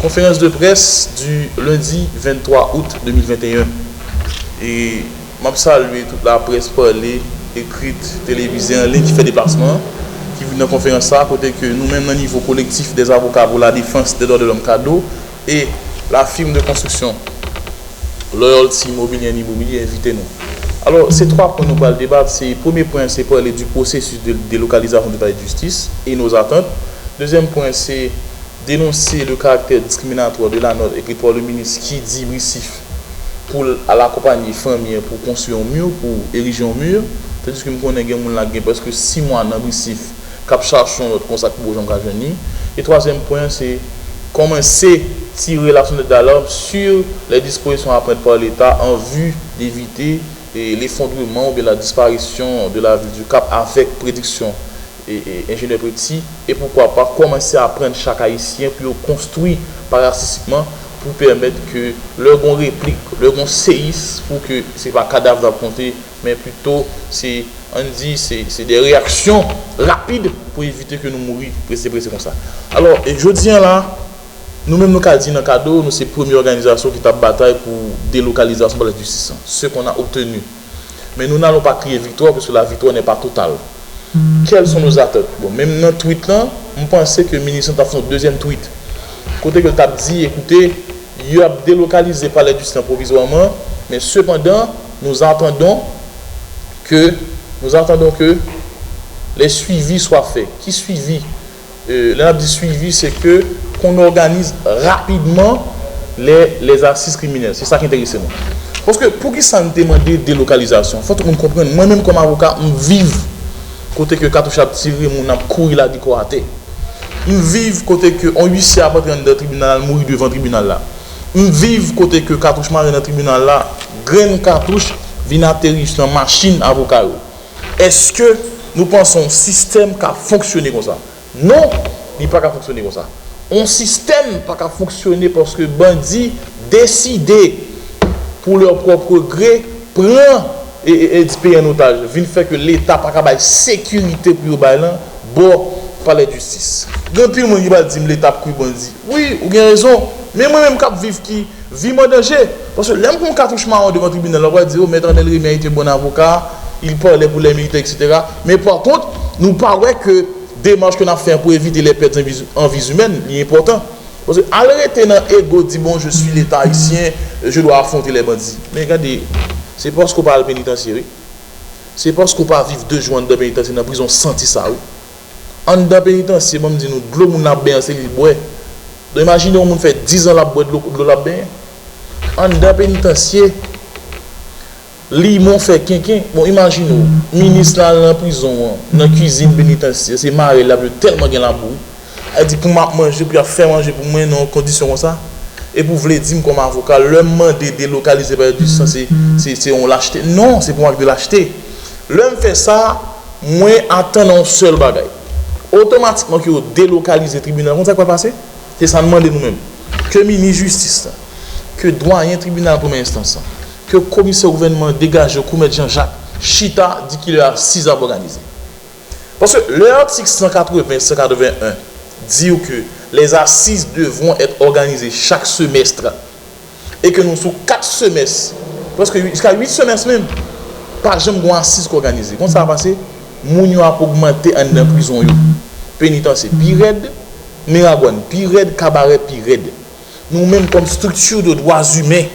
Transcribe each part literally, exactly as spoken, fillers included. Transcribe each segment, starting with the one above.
Conférence de presse du lundi vingt-trois août deux mille vingt et un. E m ap salye tout laprès pale, ekrit, televize, an liy ki fè deplasman an, ki vin nan konferans sa a, kote ke nou menm nan nivo Collectif des avocats pour la défense des droits de l'homme, kado, e la firme de construction Loyalty Mobilier and Immobilier envite nou. Alò, se twa pwen nou pral debat. Se premye pwen, se pale du processus de délocalisation du palais de justice et nos attentes. Dezyèm pwen, se dénoncer le caractère discriminatoire de la note écrite par le ministre ki di Brisif pou l al akonpanye fanmi an pou konstwi yon mi, pou erije yon mi. Tandis ke m konnen gen moun la gen prèske sis mwa nan Brisif k ap chache yon lòt konsa ki poko janm ka jwenn li. E twazyèm pwen an, se kòmanse tire la sonnette d'alarme sur les dispositions à prendre par l'État en vue d'éviter, eh, l'effondrement ou bien la disparition de la ville du Cap avec prédiction e, e, enjenyè Petit, e poukwa pa kòmanse aprann chak Ayisyen pou yo konstwi parasitikman pou pèmèt ke lè gon replik, lè gon seyis, pou ke se pa kadav n ap konte, men pito se, ann di, se, se de reyaksyon rapid pou evite ke nou mouri prese prese konsa. Alò, e jodi a la, nou menm nou ka di nan kado, nou se premye òganizasyon ki t ap batay pou delokalizasyon palè jistis lan, ce qu'on a obtenu. Mais nous n'allons pas crier victoire parce que la victoire n'est pas totale. Quelles sont nos attentes? Bon, menm nan tweet lan, m panse ke minis lan t ap fè yon dezyèm tweet. Kote ke l t ap di, ekoute, y ap delokalize palè jistis lan pwovizwaman, men sepandan, nous attendons que, nous attendons que les suivis soient faits. Ki swivi? Euh, lè n ap di swivi, se ke qu'on organise rapidement les, les assises criminelles. Se sa ki enterese nou. Paske poukisa n te mande delokalizasyon? Fò tout moun konprann. Mwen menm kòm avoka, m viv kote ke katouch ap tire, moun ap kouri lage kò atè. M viv kote ke on huissier ap antre anndan tribinal, al mouri devan tribinal la. M viv kote ke katouch mare nan tribinal la, grenn katouch vin ateri nan machin avoka yo. Èske nou panse yon sistèm ka fonksyone konsa? Non, li pa ka fonksyone konsa. Yon sistèm pa ka fonksyone paske bandi deside, pour leur propre gré, pran e, e, e peyi an otaj, vin fè ke Leta pa ka bay sekirite pou yo bay lan bò palè jistis. Gen anpil moun ki pral di m Leta ap kouri bandi. Wi, ou gen rezon. Men mwen menm k ap viv ki vi m an danje. Paske lè m pran katouch mawon devan tribinal la, w a di, oh, Maître Arnel Rémy a été bon avocat, il parlait pour les militaires, et cetera. Men pa kont, nou pa wè ke demach ke n ap fè an pou evite les pertes en vies, en vies humaines, li enpòtan. Paske al rete nan ego, di, bon, je suis l'État haïtien, je dois affronter les bandits. Men gade, se paske w pa al penitansye, wi. Se paske w pa viv de jou anndan penitansye, nan prizon santi sa, wi. Anndan penitansye, ban m di nou, dlo moun nan ap benyen an, se li l bwè. Donk, imajine yon moun fè diz an l ap bwè dlo, dlo l ap benyen. Anndan penitansye, limon fè kenken. Bon, imajine w, minis la al nan prizon an, nan kizin penitansye, se mare l ap yo tèlman gen labou. Li di, pou m ap manje, pou y ap fè manje pou mwen nan yon kondisyon konsa. Epi w vle di m kòm avoka, lè m mande delokalize palè jistis lan, se, se, se yon lachte? Non, se pa yon ak de lachte. Lè m fè sa, mwen atann yon sèl bagay. Otomatikman ke yo delokalize tribinal, konn sa k pral pase? Se sa n mande nou menm. Ke minis jistis lan, ke dwayen tribinal premyè enstans lan, ke komisè gouvènman an degaje yo kou mèt Jan Jak, chita, di kilè asiz ap òganize. Paske lè atik san katreven, san katreven en di w ke les assises devront être organisées chaque semestre, e ke nou sou kat semès, prèske jiska uit semès menm, pa janm gen yon asiz k òganize. Konn sa k pase? Moun yo ap ogmante anndan prizon yo. Penitansye pi rèd, Miragwàn pi rèd, Kabarè pi rèd. Nou menm kòm estrikti de dwa imen,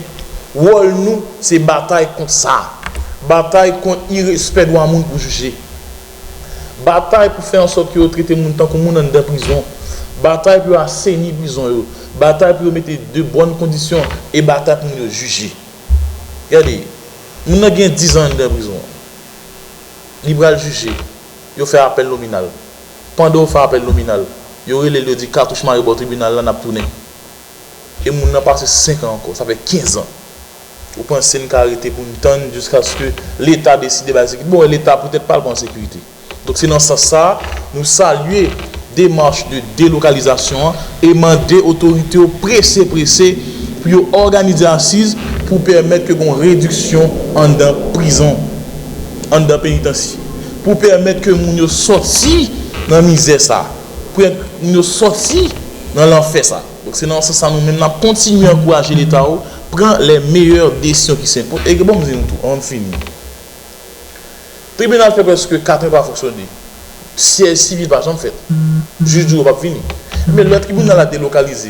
wòl nou se batay kont sa. Batay kont irespè dwa moun pou jije. Batay pou fè ansòt ke yo trete moun tankou moun anndan prizon. Batay pou yo aseni prizon yo. Batay pou yo mete de bòn kondisyon e batay pou moun yo jije. Gade, moun nan gen diz an anndan prizon. Li pral jije. Yo fè apèl nominal. Pandan yo fè apèl nominal, yo rele l, yo di katouch mare bò tribinal la, n ap tounen. E moun nan pase senk an ankò, sa fè kenz an. Ou panse n ka rete pou n tann jiskaske Leta deside bay sekirite? Bon, Leta poutèt pa l pa an sekirite. Donk, se nan sans sa a, nou salye demach de delokalizasyon an e mande otorite yo prese, prese pou yo òganize asiz pou pèmèt ke gon rediksyon anndan prizon, anndan penitansye, pou pèmèt ke moun yo sòti nan mizè sa, pou moun yo sòti nan lanfè sa. Donk, se nan sans sa nou menm n ap kontinye ankouraje Leta yo pran les meilleures décisions qui s'imposent. E bon, m di nou tou, anvan m fini. Tribinal fè prèske kat an pa fonksyone. Syèj sivil pa janm fèt. Jij di yo p ap vini. Men lè tribinal la delokalize,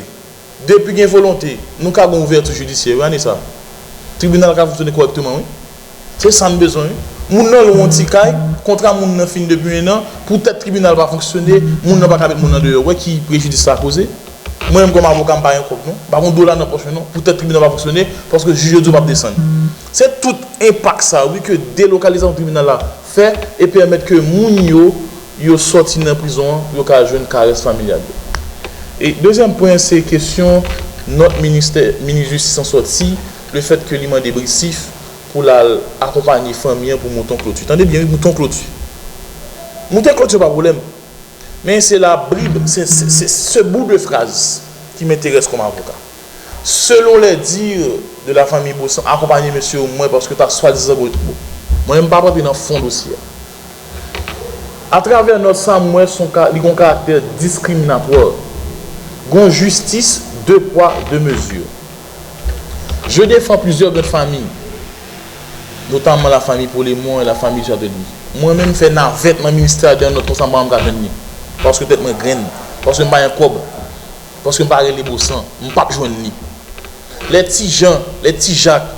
depi gen volonte, nou ka gen ouvèti jidisyè, wi, ane sa. Tribinal ka fonksyone kòrèkteman, wi. Se sa n bezwen, wi. Moun nan lwe yon ti kay, kontra moun nan fini depi en an, poutèt tribinal pa fonksyone, moun nan pa ka met moun nan deyò. Ou wè ki prejidis sa koze? Mwen menm kòm avoka, m pa gen kòb non, m pa gen dola nan pòch mwen non, poutèt tribinal pa fonksyone, paske jij yo di yo p ap desann. Se tout enpak sa, wi, ke delokalizasyon tribinal la fè e pèmèt ke moun yo, yo sòti nan prizon an pou yo ka jwenn karès familyal yo. E dezyèm pwen, se kesyon nòt ministè, minis jistis an sòti, lefèt ke li mande Brisif pou l al akonpanye fanmi an pou monte yon kloti. Tande byen, wi, monte yon kloti. Monte kloti pa pwoblèm. Men se la brib, se, se, se, ce bout de phrase qui m'intéresse comme avocat. Selon les dires de la famille Bosan, akonpanye mesye yo mwen paske ta swadizan gwo. Mwen menm m p ap rantre nan fon dosye a. Atravè nòt sa, m wè se yon ka, li gen yon karaktè diskriminatwa. Gon jistis de pwa, de mezi. Je défends plusieurs grandes familles, notamment la famille Polemon et la famille Châtelet. Mwen menm fè navèt nan ministè a, de nòt konsa m pa janm ka jwenn li. Paske tèt mwen grenn, paske m pa gen kòb, paske m pa rele Bosan, m p ap jwenn li. Lè ti Jan, lè ti Jak,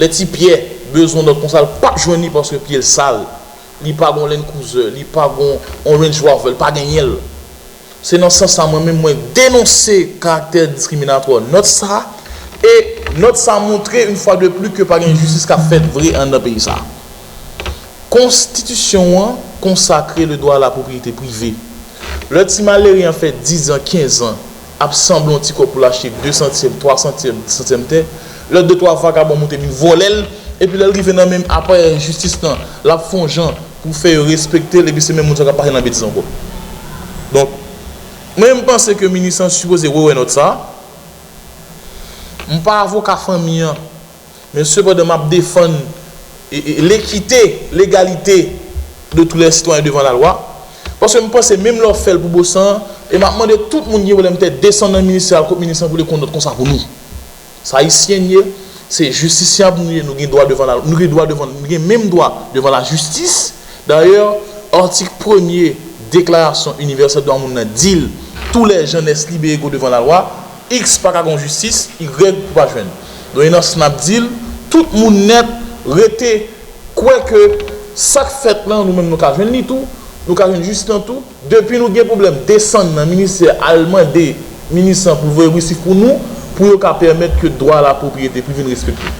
lè ti Pyè bezwen nòt konsa, l p ap jwenn li paske pye l sal. Li pa gon Land Cruiser, li pa gon on Range Rover, li pa genyen l. Se nan sans sa mwen menm mwen denonse karaktè diskriminatwa nòt sa, e nòt sa montre une fois de plus ke pa gen jistis k ap fèt vre anndan peyi sa. Konstitisyon an konsakre le droit à la propriété privée. Lè ti malere an fè diz an, kenz an, ap sanble yon ti kòb pou l achte de santyèm, twa santyèm, dis santyèm tè, lè de twa vagabon monte vin vòlè l, epi lè l rive nan men aparèy jistis lan, l ap fè yon jan pou fè yo respekte l, epi se menm moun sa k ap pase nan betiz ankò. Donk, mwen, m panse ke minis lan sipoze rewè nòt sa. M pa avoka fanmi an, men sepandan, m ap defann e, e, lekite, legalite de tous les citoyens devant la loi. Paske m panse menm lè w fè l pou Bosan, e m ap mande tout moun ki gen pwoblèm tèt desann nan ministè, al kot minis lan pou li konn nòt konsa pou nou. Se Ayisyen n ye, se jistisyan nou ye, nou gen dwa devan la, nou gen dwa devan, nou gen menm dwa devan lajistis. Dayè, atik premye Deklarasyon Inivèsèl Dwa Moun nan di l, tous les gens naissent libres et égaux devant la loi, X pa ka gon jistis, Y pou pa jwenn. Donk, e nan sans n ap di l, tout moun nèt rete kwè ke sa k fèt lan, nou menm nou ka jwenn li tou, nou ka jwenn jistis lan tou. Depi nou gen pwoblèm, desann nan ministè, al mande minis lan pou l voye Brisif pou nou, pou yo ka pèmèt ke dwa a la pwopriyete pou vin respekte.